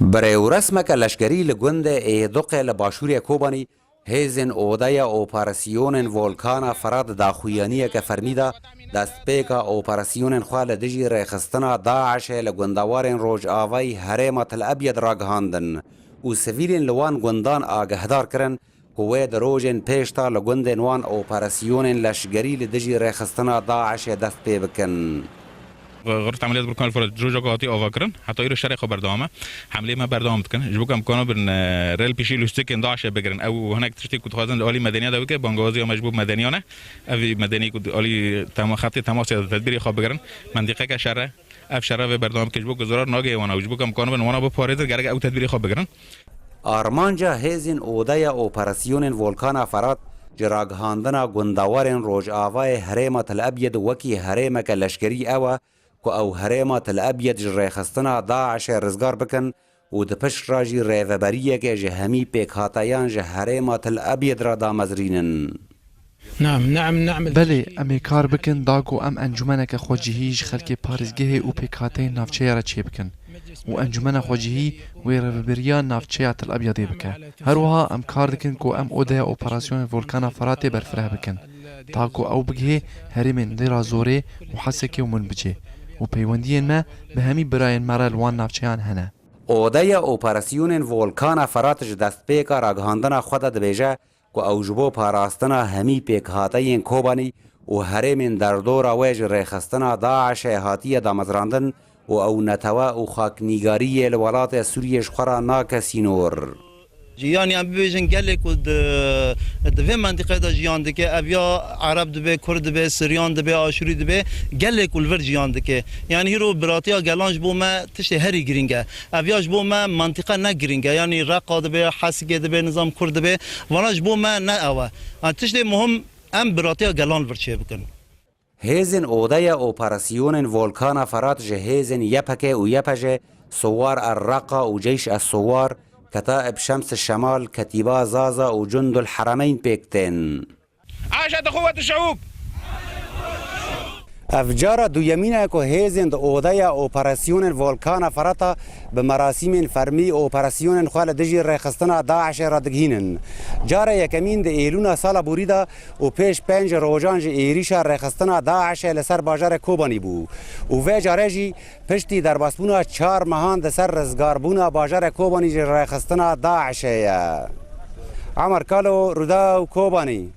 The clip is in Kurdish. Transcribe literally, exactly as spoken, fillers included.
Birêwresmeke leşkerî li gundê Êduqê li başûrê Kobanî hêzên Odeya Operasyonên Volkana Ferat di daxuyaniyeke fermî de destpêka operasyonên xwe li dijî rêxistina DAIŞ'ê li gundewarên rojavayî herêma Til Ebyed ragihandin û sivîlên li wan gundan agehdar kirin ku wê di rojên pêş de li gundên wan operasyonên leşgerî li dijî rêxistina DAIŞ'ê dest pê bikin. Xurt emeliyat Burkan Furat rojaka hatî avakirin, heta îro şerê xwe berdewam e. Hemlê me berdewam dikin. Ji bo ku em kanibin, e, rê li pêşî lûstikên DAIŞ'ê bigirin. Ew hinek tiştê ku dixwazin li alî medeniya de bike, bangawaziya me ji bo medeniyan e. Ev medenî ku di alî tema-, xetê temasê de tedbîrê xwe bigirin. Mendîqeke şer e. Ev şer e vê berdewam bike ji bo ku zarar nagihê wana û ji bo ku em kanibin wana biparêzin, gerek ew tedbîrê xwe bigirin. Armanca hêzên Odeya Operasyonên Volkana Ferat ji ragihandina gundewarên rojavayê herêma Til Ebyed wekî herêmeke leşkerî ew e ku ew herêma Til Ebyed ji rêxistina DAIŞ'ê rizgar bikin û di pişt re jî rêveberiyeke ji hemî pêkhateyan ji herêma Til Ebyed re damezrînin. نعم، نعم، نعمل. Belê, em ê kar bikin da ku em encûmeneke xwecihî ji xelkê parêzgehê û pêkhateyên navçeyê re çêbikin û encûmena xwecihî wê rêveberiya navçeya Til Ebyadê bike. Her wiha em kar dikin ku em odeya operasyonên Volkana Feratê berfireh bikin, ta ku ew bigihê herêmên Dêra Zorê û Hesekê û Minbicê û peywendiyên me bi hemî birayên me re li wan navçeyan hene. Odeya Operasyonên Volkana Ferat ji destpêka ragihandina xwe de dibêje ku ew ji bo parastina hemî pêkhateyên Kobanî û herêmên derdora wê ji rêxistina DAIŞ'ê hatiye damezrandin û ew netewe û xaknîgariyê li welatê Sûriyê ji xwe re nake sînor. Yanî em bibêjin gelê ku di, di vê mendîqê de jiyan dike, ev ya Ereb dibe, Kurd dibe, Siryan dibe, Aşûrî dibe, gelê ku li vir jiyan dike. Yanî hîro biratiya gelan ji bo me tiştê herî girîng e. Ev ya ji bo me mantîqe ne girîng e. Yanî Reqa dibe, Hesikê dibe, nizam Kurd dibe. Vana ji bo me ne ew e. Yanî tiştê muhim em biratiya gelan li vir çêbikin. Hêzên Odeya Operasyonên Volkana Ferat ji hêzên Y P G û Y P G, Suwar el Reqa û Ceyş el Suwar, Ketaib Şems el Şemal, Ketîba Zaza û Cundul Heremeyn pêk tên. عاشت قوة الشعوب. Ev cara duyemîn e ku hêzên di Odeya Operasyonên Volkana Ferata bi merasîmên fermî operasyonên xwe li dijî rêxistina DAIŞ'ê re digihînin. Cara yekemîn di Êlûna sala borî de û pêş pênc rojan ji êrîşa rêxistina DAIŞ'ê li ser bajarê Kobanî bû û vê carê jî piştî derbasbûna çar mehan di ser rizgarbûna bajarê Kobanî ji rêxistina DAIŞ'ê ye. Emer Kalo, Rûdaw, Kobanî.